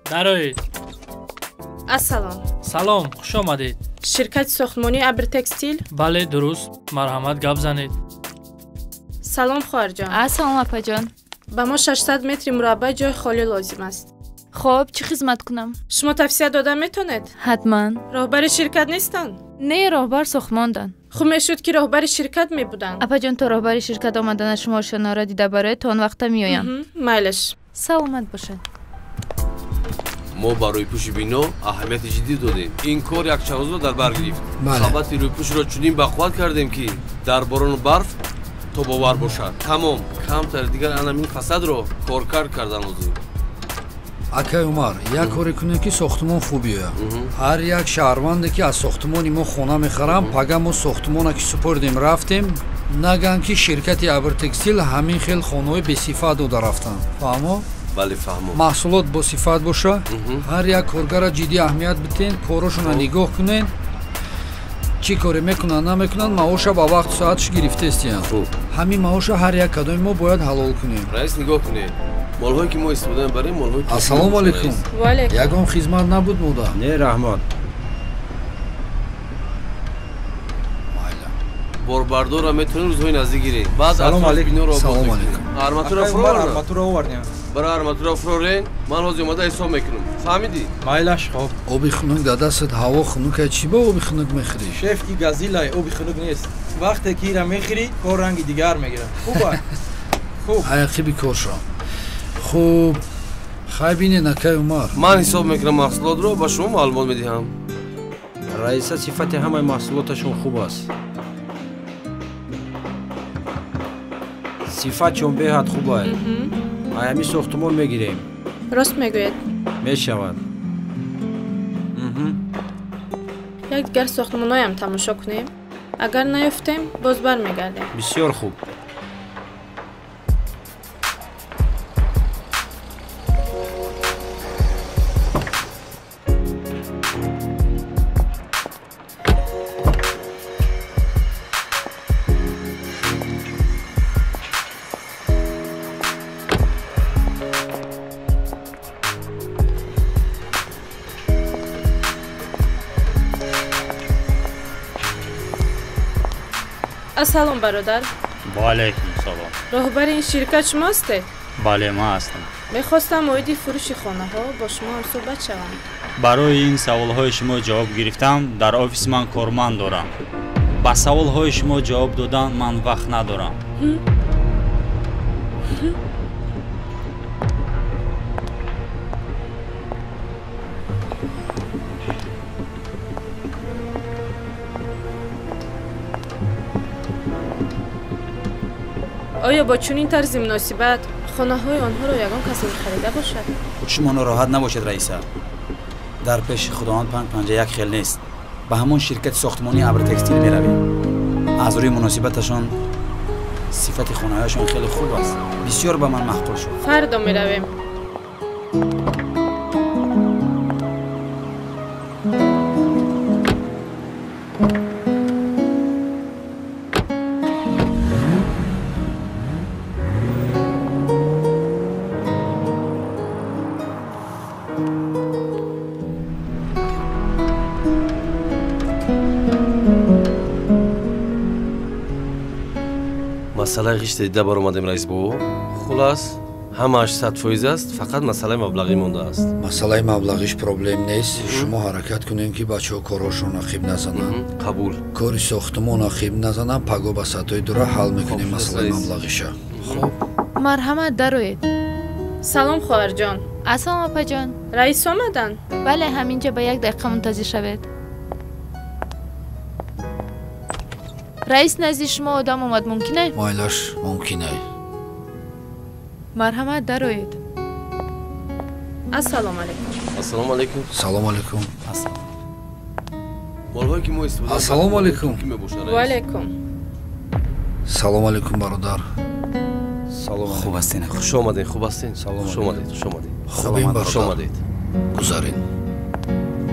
Дароед. Ассалом. Салом, хуш омадед. Ширкати сохтмонии Абртекстил? Бале, дуруст. Марҳамат, гап занед. Салом, хоҳарҷон. Ассалом, апаҷон. Ба мо 600 метри мураббаъ ҷои холӣ лозим аст. Хоб, чӣ хизмат кунам? Шумо тавсия дода метонед? Ҳатман. Роҳбари ширкат нестанд? Не, роҳбар сохтмонданд. Хуб мешуд, ки роҳбари ширкат мебуданд. Апаҷон, то роҳбари ширкат омадана шумо шонора дида бароед, то он вақта меоям. Майлаш. Саломат бошед. Мо ба рӯйпӯши бино аҳамияти ҷиддӣ додем. Ин кор якчанд рӯзро дар бар гирифт. Қабати рӯйпӯшро чунин бақувват кардем, ки дар борону барф тобовар бошад. Тамом, камтар дигар анамин фасадро коркард кардан лозим. Акай Умар, як коре кунем, ки сохтмон хуб биёяд. Ҳар як шаҳрванде, ки аз сохтмони мо хона мехарам, пага мо сохтмона ки супордем рафтем, наган, ки ширкати Абртекстил ҳамин хел хонаҳои бесифат дода рафтанд. Фаҳмо? Бале, фаҳмом. Маҳсулот босифат боша, ҳар як коргарра ҷиддӣ аҳамият бидиҳен, корошонро нигоҳ кунен, чӣ коре мекунанд, намекунанд, маоша ба вақту соатш гирифтаистиянд. Ҳамин маоша ҳар як кадоми мо бояд ҳалол кунем. Раис, нигоҳ кунед, молҳое ки мо истифода мебарем, молҳои Ассалому алайкум. Ягон хизмат набуд, модар? Не, раҳмат. Борбардорро метавонем рӯзҳои наздик гирем. Баъд Салом алейкум. Салом алейкум. Арматура фурорна. Арматура овардем. Бара арматура фурорен, ман ҳозир омада ҳисоб мекунам. Фаҳмидӣ? Майлаш, хоб. Оби хунук дар дастат, ҳаво хунукай, чӣ ба оби хунук мехӯрӣ? Шеф, и газилай, оби хунук нест. Вақте ки ира мехӯрӣ, кор ранги дигар мегирад. Хуб а? Хуб. Аяқиби кор шав. Хуб, хай бинен, акай Умар. Ман ҳисоб мекунам маҳсулотро, ба шумо маълумот медиҳам. Раиса, сифати ҳамаи маҳсулоташон хуб аст. Сифат чон беҳад хуб аст. Аями сохтмон мегирем. Рост мегӯед. Мешавад. Як дигар сохтмонҳоям тамошо кунем. Агар наёфтем, боз бармегардем. Бисёр хуб. Ассалом, бародар. Ва алайкум салом. Роҳбари ин ширкат шумо ҳастед? Бале, ман ҳастам. Мехостам оиди фурӯши хонаҳо бо шумо ҳамсӯҳбат шавам. Барои ин саволҳои шумо ҷавоб гирифтам, дар офиси ман корманд дорам. Ба саволҳои шумо ҷавоб додан ман вақт надорам. Оё бо чунин тарзи муносибат хонаҳои онҳоро ягон касе мехарида бошад? Шумо нороҳат набошед, раиса. Дар пеши Худованд панҷ панҷа як хел нест. Ба ҳамон ширкати сохтмонии Абртекстил меравем. Аз рӯи муносибаташон сифати хонаҳояшон хеле хуб аст. Бисёр ба ман маъқул шуд. Фардо меравем. Масъалаи ғишт дида баромадем, раис бобо. Хулас, ҳамааш 100% аст, фақат масъалаи маблағӣ мондааст. Масъалаи маблағиш проблем нест. Шумо ҳаракат кунем, ки бачаҳо корҳошон ақиб назананд. Қабул. Кори сохтмон ақиб назананд, паго ба сатҳои дура ҳал мекунем масъалаи маблағиша. Хуб. Марҳамат, дароед. Салом, хоҳарҷон. Ассалом, апаҷон. Раис омаданд? Бале, ҳаминҷа ба як дақиқа мунтазир шавед. Раис, назди шумо одам омад, мумкин ай? Майлаш, мумкин ай. Марҳамат, дароед. Ассалому алайкум. Ассалому алайкум. Салому алайкум. Молҳое ки мо истифода Ассалому алайкум. Ва алайкум. Салому алайкум, бародар. Салом. Хуб ҳастед? Хуш омадед. Хуб ҳастед? Салом. Хуш омадед. Хуш омадед. Хубем бародар. Хуш омадед. Гузаред.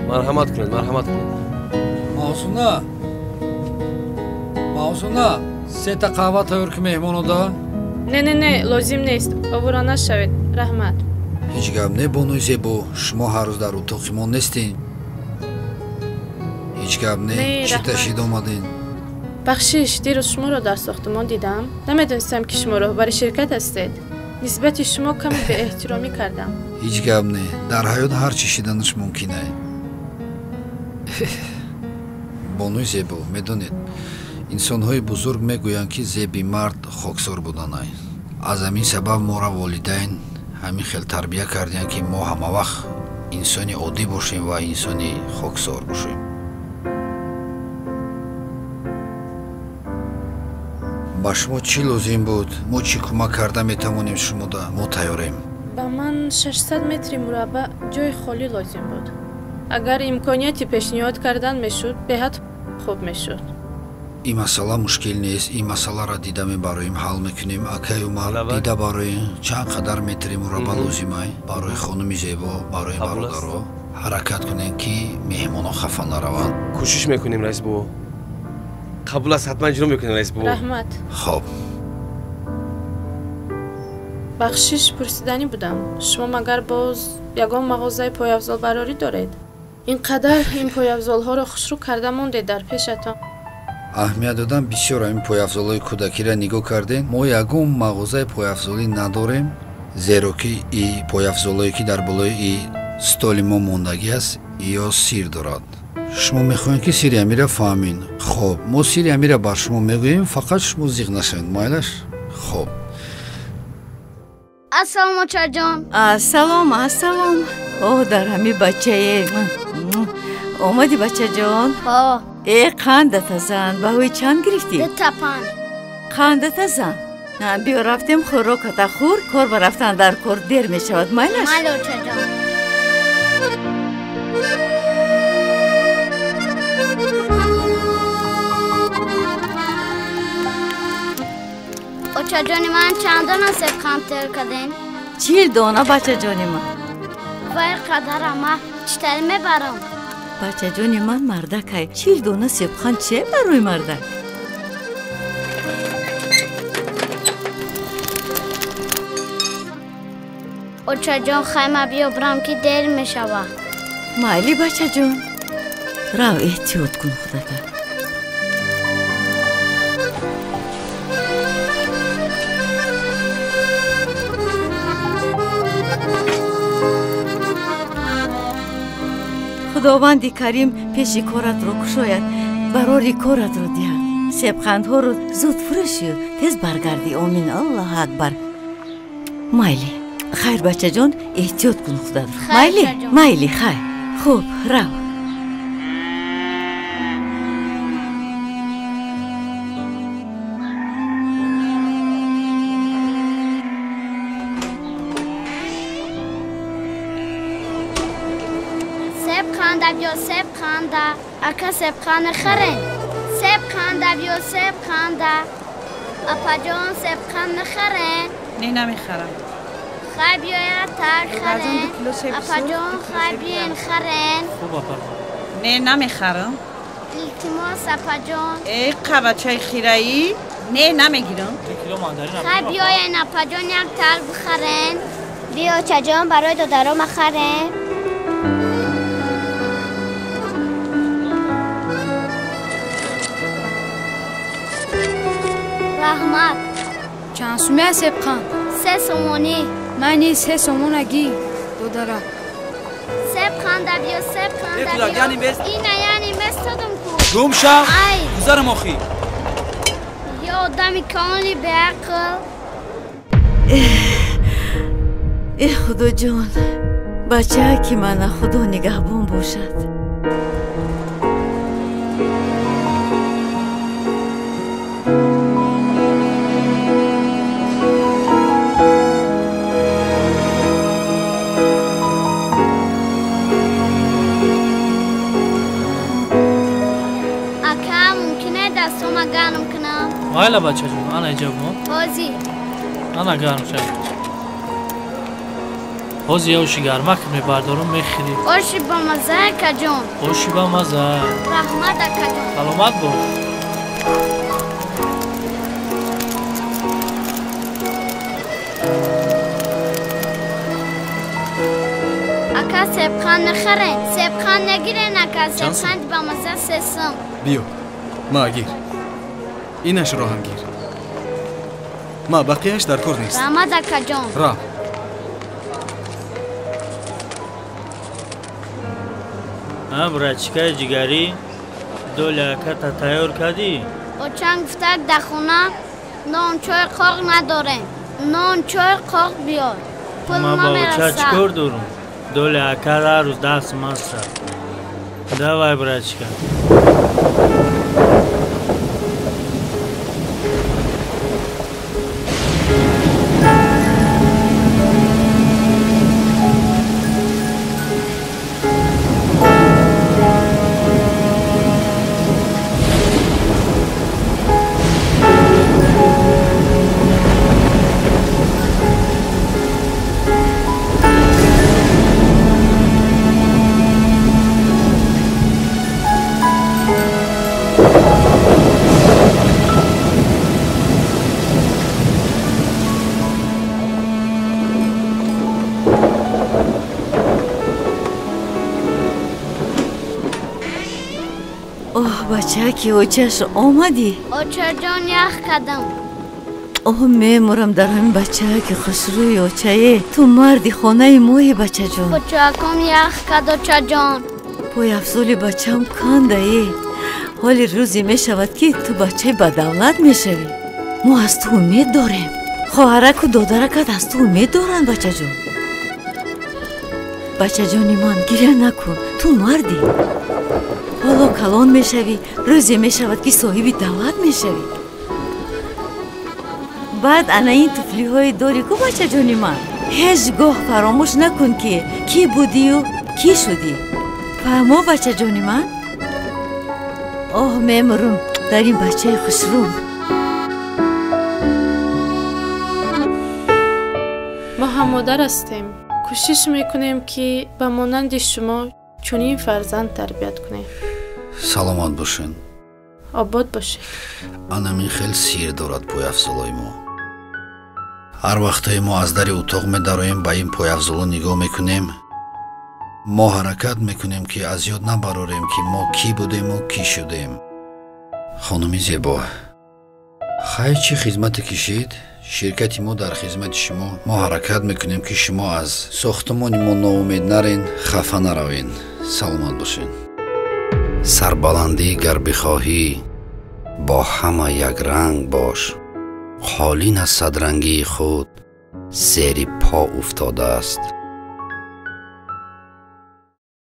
Марҳамат кунед, марҳамат кунед. Мавзуна. Мавзуна, сета қаҳва тайёр ки меҳмонода? Не, не, не, лозим нест. Овора нашавед. Раҳмат. Ҳеҷ гап не, бонуи зебо. Шумо ҳар рӯз дар утоқи мо нестед. Ҳеҷ гап не, чӣ ташид омадед? Бахшиш, дирӯз шуморо дар сохтмон дидам. Намедонистам ки шумо роҳбари ширкат ҳастед. Нисбати шумо каме беэҳтиромӣ кардам. Ҳеҷ гап не, дар ҳаёт ҳар чӣ шиданаш мумкин ае. Бонуи зебо, медонед, инсонҳои бузург мегӯянд, ки зеби мард хоксор буданай. Аз ҳамин сабаб моро волидайн ҳамин хел тарбия кардиянд, ки мо ҳамавақт инсони оддӣ бошем ва инсони хоксор бошем. Ба шумо чӣ лозим буд? Мо чӣ кӯмак карда метавонем шумода? Мо тайёрем. Ба ман 600 метри мураббаъ ҷои холӣ лозим буд. Агар имконияти пешниҳод кардан мешуд, беҳад хуб мешуд. Ин масъала мушкил нест. Ин масъаларо дида мебароем, ҳал мекунем. Акай Умар, дида бароем чанд қадар метри мураббаъ лозимай барои хонуми зебо, барои бародаро. Ҳаракат кунем, ки меҳмоно хафа нараванд. Кӯшиш мекунем, раис бобо. Қабул аст, ҳатман иҷро мекунем, раис бобо. Раҳмат. Хоб. Бахшиш пурсиданӣ будам. Шумо магар боз ягон мағозаи пойафзолбарорӣ доред? Ин қадар ин пойафзолҳоро хушрӯ карда мондед дар пешатон. Аҳамият додам, бисёр ҳамин пойафзолҳои кӯдакиро нигоҳ кардем. Мо ягон мағозаи пойафзолӣ надорем, зеро ки и пойафзолҳое ки дар болои и столи мо мондагӣ аст, ё сир дорад. Шумо мехоҳед, ки сири амира фаҳмед. Хоб, мо сири амира бар шумо мегӯем, фақат шумо зиқ нашавед, майлаш? Хоб. Ассалом, очаҷон. Ассалом, ассалом. О, дар ҳами бачае. Омади, бачаҷон? Ҳо. Э, қандата зан, баҳои чанд гирифтӣ? Дута панд. Қандата зан. Биё рафтем, хӯроката хӯр, кор ба рафтан дар кор дер мешавад, майлаш? Майли, очаҷон. Очаҷони ман, чанд дона себқанд тайёр кардем? 40 дона, бачаҷони ман. Вай қадара ман чӣ тавр мебарам? Бачаҷони ман, мардакай, 40 дона себқанд че барои мардак? Очаҷон, хайма биё бирам, ки дер мешавад. Майли, бачаҷон, рав, эҳтиёт кун худата. Худованди карим пеши коратро кушояд, барори коратро диҳад. Себқандҳоро зуд фурӯшию тез баргардӣ. Омин, Аллоҳу акбар. Майли, хайр, бачаҷон, эҳтиёт кун худатро. Майли, майли, хайр. Хуб, рав. Биё себ қанда, ака, себ қанд мехарем. Себ қанда, биё себ қанда. Апаҷон, себ қанд мехарем? Не, намехарам. Хай, биёяд так харем. Апаҷон, хай биёен харем. Хуб, апа. Не, намехарам. Илтимос, апаҷон. Э, қабачаи хираӣ? Не, намегирам. Хай биёен, апаҷон, як тар бихарем. Биё, очаҷон, барои додаро махарем. Раҳмат. Чанд сумӣ аст себқанд? 3 сомонӣ. Ман низ 3 сомона гир, додара. Себқанда биё, себқанда биё. Ина яъне местодам ку. Гум шав, гузарам охи. Ё одами калони беақл. Э, Худоҷон, бачаа ки мана Худо нигаҳбон бошад. Ака, мумкине дастума гарм кунам? Майла, бачаҷон, ана иҷа бо. Ҳозир. Ана гарм шав. Ҳозир я оши гармак мебардорам, мехӯрӣ. Оши бамаза, акаҷон. Оши бамаза. Раҳмат, акаҷон. Саломат бош. Ака, себқанд нахарен. Себқанд нагирен, ака. Себқанд бамаза 3 сум. Биё, ма гир. Инашро ҳам гир. Ма бақияш дар кор нест. Раҳмат, акаҷон. Рав. А, братчикаи ҷигарӣ, доля аката тайёр кардӣ? Очам гуфтак, дар хона нон чой қоқ надорем. Нон чой қоқ биёр. Пул Ма ба оча намерасад. чӣ кор дорум? Доля ака ҳар рӯз 10 сум аста. Давай, братчика. Оҳ, бачаки, очаш омадӣ? Очаҷон, ях кардам. Оҳ, мемурам дар ҳамин бачаки хушрӯи очае. Ту марди хонаи мои, бачаҷон. Почаком ях кард, очаҷон. Пойафзоли бачаам кандае. Ҳоли рӯзе мешавад, ки ту бачаи бадавлат мешавӣ. Мо аз ту умед дорем. Хоҳараку додаракат аз ту умед доранд, бачаҷон. Бачаҷони ман, гиря накун, ту мардӣ. Ҳоло калон мешавӣ, рӯзе мешавад, ки соҳиби давлат мешавӣ. Баъд ана ин туфлиҳои дорӣ ку, бачаҷони ман. Ҳеҷ гоҳ фаромӯш накун, ки кӣ будию кӣ шудӣ. Фаҳмо, бачаҷони ман? Оҳ, мемурум дар ин бачаи хушрӯм. Мо ҳам модар ҳастем. Кӯшиш мекунем, ки ба монанди шумо чунин фарзанд тарбият кунем. Саломат бошен. Обод бошед. Анамин хел сир дорад пойафзолои мо. Ҳар вақтое мо аз дари утоқ медароем, ба ин пойафзоло нигоҳ мекунем. Мо ҳаракат мекунем, ки аз ёд набарорем, ки мо кӣ будему кӣ шудем. Хонуми зебо, хайр, чӣ хизмате кишид? Ширкати мо дар хизмати шумо. Мо ҳаракат мекунем, ки шумо аз сохтмони мо ноумед нарен, хафа наравен. Саломат бошед. Сарбаландӣ гар бихоҳӣ, бо ҳама якранг бош. Қолин аз садрангии худ зери по уфтодааст.